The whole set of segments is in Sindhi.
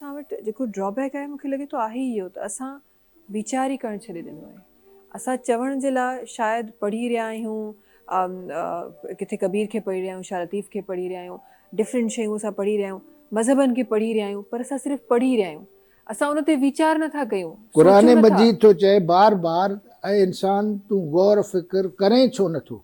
اسان وٽ جيڪو ڊرا بيڪ آهي مون کي لڳي ٿو آهي ئي اهو ته اسان ويچار ئي ڪرڻ ڇڏي ڏنو آهي. اسان چوڻ جي لاء شايد پڙهي رهيا آهيون ڪٿي ڪبير کي پڙهي رهيا آهيون شاهه لطيف کي پڙهي رهيا آهيون ڊفرنٽ شيون اسان پڙهي رهيا آهيون مذهبن کي پڙهي رهيا آهيون پر اسان صرف پڙهي رهيا آهيون اسان ان تي ويچار نه ٿا ڪيون قرآن سوچيون نه ٿا. مجيد ٿو چئي بار بار اي انسان تون غور فڪر ڪرين ڇو نه ٿو؟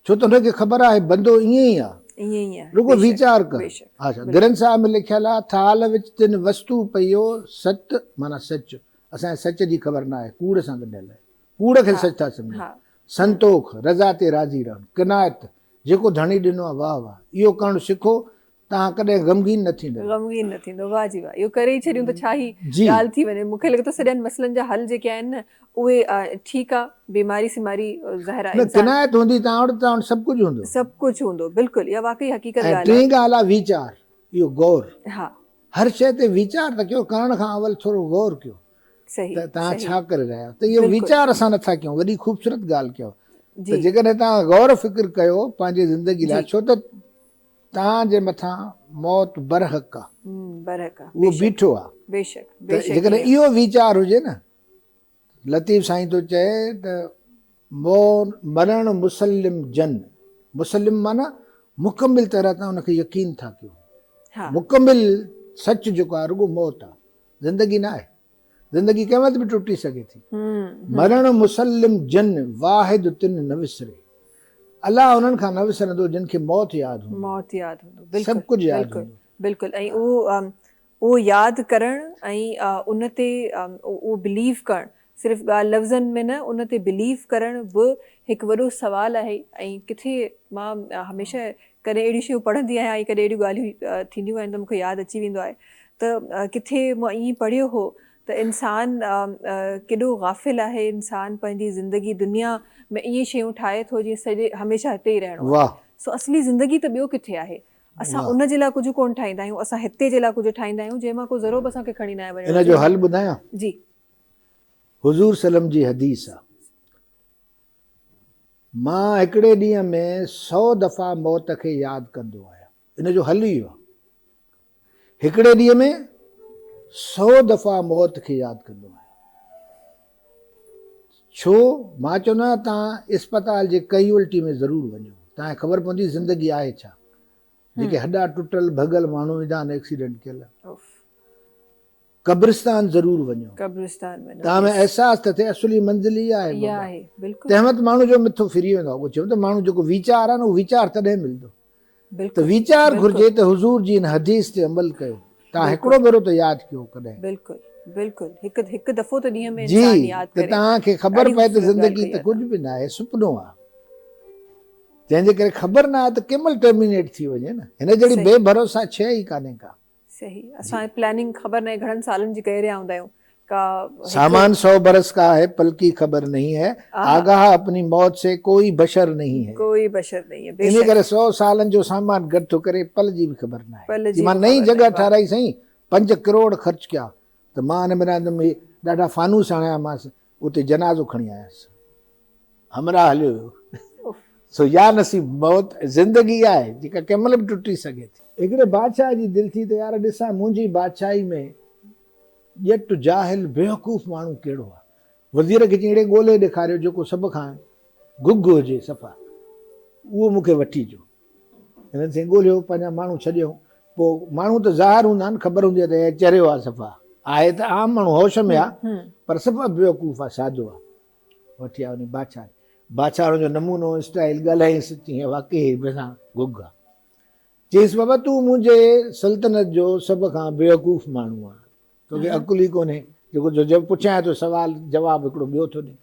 ڇو ته هن کي خبر آهي بندو ائين ئي آ. ائين ئي آهي. رڳو ويچار ڪر. بيشڪ. اڇا گرنٿ صاحب ۾ لکيل آ ٿال وچ تن وستو پيو ست معنيٰ سچ. اسان کي سچ جي خبر نه آهي ڪوڙ سان ڳنڍيل آهي. ڪوڙ کي سچ ٿا سمجهون. سنتوک، رضا تي راضي رهڻ. قناعت، جيڪو ڌڻي ڏنو آ واهه واهه. اهو ڪرڻ سکو توهان ڪڏهن غمگين نه ٿيندؤ. غمگين نه ٿيندو واهه جي واهه اهو ڪري ئي ڇڏيون ته ڇا هي ڳالهه ٿي وڃي مون کي لڳي ٿو سڄن مسئلن جا حل جيڪي آهن نه اهي ٺيڪ آ بيماري سيماري ظاهر آ نه قناعت هوندي توهان وٽ توهان وٽ سڀ ڪجهه هوندو. سڀ ڪجهه هوندو بلڪل اها واقعي حقيقت ڳالهه آ. ۽ ٽين ڳالهه آ ويچار اهو غور ها هر شيء تي ويچار ته ڪيو ڪرڻ کان اول ٿورو غور ڪيو ته توهان ڇا ڪري رهيا آهيو ته اهو ويچار اسان نٿا ڪيون وڏي خوبصورت ڳالهه ڪيو ته جيڪڏهن توهان غور فڪر ڪيو پنهنجي زندگي لاء ڇو ته توهان جي مٿان موت برحق آ. برحق آ. اهو بيٺو آ. بيشڪ ته جيڪڏهن اهو ويچار هجي نه لطيف سائين ٿو چئي ته مور مرڻ مسلم جن مسلم معنيٰ مڪمل طرح تان ان کي يقين ٿا ڪيو. مڪمل سچ جيڪو آ رڳو موت آ زندگي نه آهي. زندگي ڪنهن وقت به ٽٽي سگهي ٿي. مرڻ مسلم جن واحد تن نه وسري. الله انهن کان نه وسرندو جن کي موت ياد هوندو. موت ياد هوندو بلڪل سڀ ڪجهه ياد هوندو. بلڪل ۽ اهو اهو ياد ڪرڻ ۽ ان تي اهو بليو ڪرڻ صرف ڳالهه لفظن ۾ نه ان تي بليو ڪرڻ به هڪ وڏو سوال آهي ۽ ڪٿي مان هميشه ڪڏهن اهڙيون شيون پڙهندي آهيان ۽ ڪڏهن اهڙيون ڳالهيون ٿينديون آهن ته مون کي ياد اچي ويندو آهي ته ڪٿي مون ائين پڙهيو هو ته انسان ڪيڏو غافل آهي انسان پنهنجي زندگي دنيا ۾ ائين شيون ٺاهي ٿو جيئن سڄي هميشه هتي ئي رهڻو آهي سو اصلي زندگي ته ٻيو ڪٿي آهي اسان ان جي لاء ڪجهه ڪونه ٺاهيندا آهيون اسان هتي جي لاء ڪجهه ٺاهيندا آهيون جنهن مان ڪو ذرو به اسان کي کڻي ناهي وڃڻو ان جو حل ٻڌايان؟ جي. حضور صلعم جي حديث آ. مان هڪڙي ڏينهن ۾ سئو دفعا موت کي ياد ڪندو آهيان. ان جو حل اهو آهي. هڪڙي ڏينهن ۾ سئو دفعا موت کي ياد ڪندو آهيان. ڇو؟ مان چوندو آهيان توهان اسپتال جي ڪيولٽي ۾ ضرور وڃو. توهان کي خبر پوندي زندگي آهي ڇا. جيڪي هڏا ٽٽل ڀڳل ماڻهو ايندا آهن ايڪسيڊنٽ ڪيل. قبرستان ضرور وڃو. قبرستان وڃو. توهان ۾ احساس ته ٿئي اصلي منزل اها آهي اها آهي بلڪل. تنهن وقت ماڻهو جو مٿو ڦري ويندو آهي. اهو چيم ته ماڻهو جيڪو ويچار آهي نه اهو ويچار تڏهن ملندو. بلڪل ته ويچار گهرجي ته حضور جي ان حديث تي عمل ڪيو. توهان هڪڙو ڀيرو ته ياد ڪيو ڪڏهن. بلڪل بلڪل هڪ هڪ دفعو ته ڏينهن ۾ انسان ياد ڪري. جي ته توهان کي خبر پئي ته زندگي ته ڪجهه به ناهي سپنو آهي. جنهن جي ڪري خبر ناهي ته ڪنهن مهل ٽرمينيٽ ٿي وڃي نه. هن جهڙي بي ڀروسا شيء ئي ڪانهي ڪا. صحيح اسان پلاننگ خبر ناهي گهڻن سالن جي ڪري رهيا هوندا آهيون ڪا سامان سو برس ڪا هي پل ڪي خبر نهين هي آگاهه اپني موت سي ڪوئي بشر نهين هي ڪوئي بشر نهين هي انهي ڪري سو سالن جو سامان گڏ ٿو ڪري پل جي به خبر ناهي جي مان نئين جڳهه ٺهرائي سائين 5 ڪروڙ خرچ ڪيا ته مان ان ۾ ۾ ڏاڍا فانوس هڻايا مانس اتي جنازو کڻي آيس همراهه هليو ويو. سو يا نصيب موت زندگي آهي جيڪا ڪنهن مهل به ٽٽي سگهي ٿي. هڪڙي بادشاهه جي دل ٿي ته يار ڏسان منهنجي بادشاهي ۾ ڄٽ جاهل بيوقوف ماڻهو ڪهڙو آهي. وزير کي چيائين اڙي ڳولي ڏيکاريو جيڪو سڀ کان گگ هجي صفا اهو مون کي وٺي اچو. هنن سائين ڳولهيو پنهنجا ماڻهو ڇڏيائون. پوء ماڻهو ته ظاهر هوندا آهن خبر هوندي آهي ته هي چريو آهي صفا. آهي ته عام ماڻهو هوش ۾ آهي پر صفا بيوقوف آهي سادو آهي. وٺي آيو وڃي بادشاهه ڏي. بادشاهه هن جو نمونو اسٽائيل ڳالهايائينس چيائين واقعي هي بيسان گگ آ. چيس بابا تون منهنجي سلطنت جو سڀ کان بيوقوف ماڻهو آن. توکي عقل ئي ڪونهي جيڪو جو پڇيان ٿو سوال جواب هڪڙو ٻيو ٿو ڏين.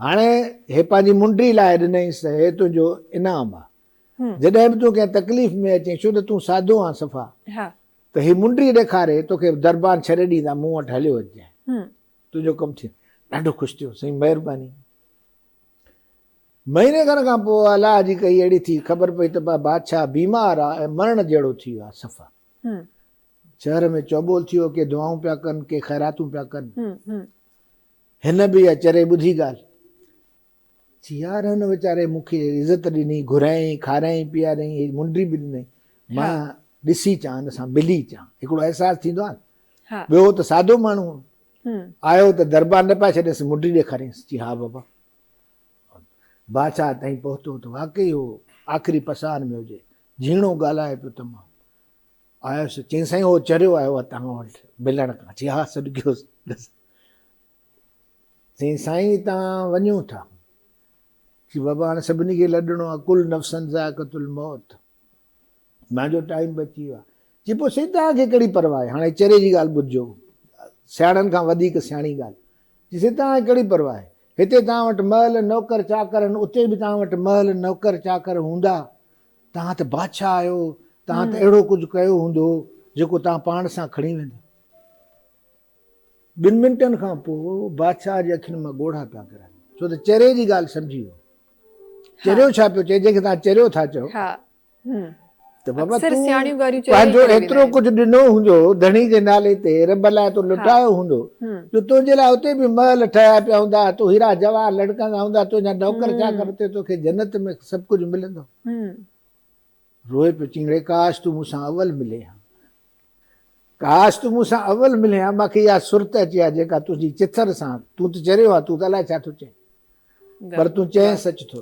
هاڻي هي پنهنجي منڊي لاهي ڏنائينس ته هي تنهنجو انعام آ. جڏهن به تون ڪنهن تڪليف ۾ اچين ڇو ته تون سادو آن صفا ته هي منڊي ڏيکاري توکي دربان ڇڏي ڏيندا مون وٽ هليو اچجانء. تنهنجو ڪم ٿي ڏاڍو خوش ٿيو سائين مهرباني مهيني کن کان پوء الله جي ڪئي اهڙي ٿي خبر پئي ته بادشاهه بيمار آ ۽ مرڻ جهڙو ٿي ويو آ صفا شهر ۾ چوٻول ٿي ويو ڪي دعائون پيا ڪن ڪي خيراتون پيا ڪن هن به اها چري ٻڌي ڳالهه چي يار هن ويچاري مون کي عزت ڏني گهرايائين کارايائين پياريائين هي منڊي به ڏنائين مان. ڏسي اچان، هن سان ملي اچان. هڪڙو احساس ٿيندو آهي نه. ٻيو ته سادو ماڻهو هو. آيو ته دربار نه پائي ڇڏيس، منڊي ڏيکاريائينس، چي ها بابا. بادشاهه تائين پهتو ته واقعي هو آخري پساهن ۾ هجي. جهيڻو ڳالهائي پيو ته مان آيس. چيائين سائين هو چريو آيو آهي توهان وٽ ملڻ کان. چي ها سڏ ڪيوس. چيائين سائين توهان وڃو ٿا. چي بابا هاڻي سڀني کي لڏڻو آهي، ڪل نفسن ذائقة الموت. مانجو ٽائيم به اچي ويو آهي. چي پوء سائين توهان کي ڪهڙي پرواهه آهي؟ هاڻي چري جي ڳالهه ٻڌجو، سياڻن کان وڌيڪ سياڻي ڳالهه. چي سائين توهان کي ڪهڙي پرواهه آهي؟ هتي توهان وٽ محل نوڪر چاڪر آهن، اتي به توهان وٽ محل نوڪر چاڪر هوندا. توهان ته بادشاهه آهيو، توهان ته اهڙو ڪجهه ڪيو هوندو جيڪو توهان پاڻ سان کڻي ويندا. ٻن منٽن کان پوء بادشاهه جي اکين مان ڳوڙها پيا ڪرن، ڇو ته چري جي ڳالهه سمجهي ويو. چريو ڇا پيو چئي، جنهن کي توهان چريو ٿا چئو. ته بابا تون پنهنجو ايترو ڪجهه ڏنو هوندو ڌڻي جي نالي تي، رب لاء تو لٽايو هوندو، جو تنهنجي لاء اتي به محل ٺهيا پيا هوندا، تو هيرا جواهر لڙڪندا هوندا، تنهنجا نوڪر چاڪر اتي توکي جنت ۾ سڀ ڪجهه ملندو. روئي پيو چينگڙي ڪاش تون مون سان اول ملين ها. ڪاش تون مون سان اول ملين ها، مان کي اها سرت اچي ها جيڪا تنهنجي چٿر سان، تون ته چريو آهين، تون ته الائي ڇا ٿو چئين، پر تون چئين سچ ٿو.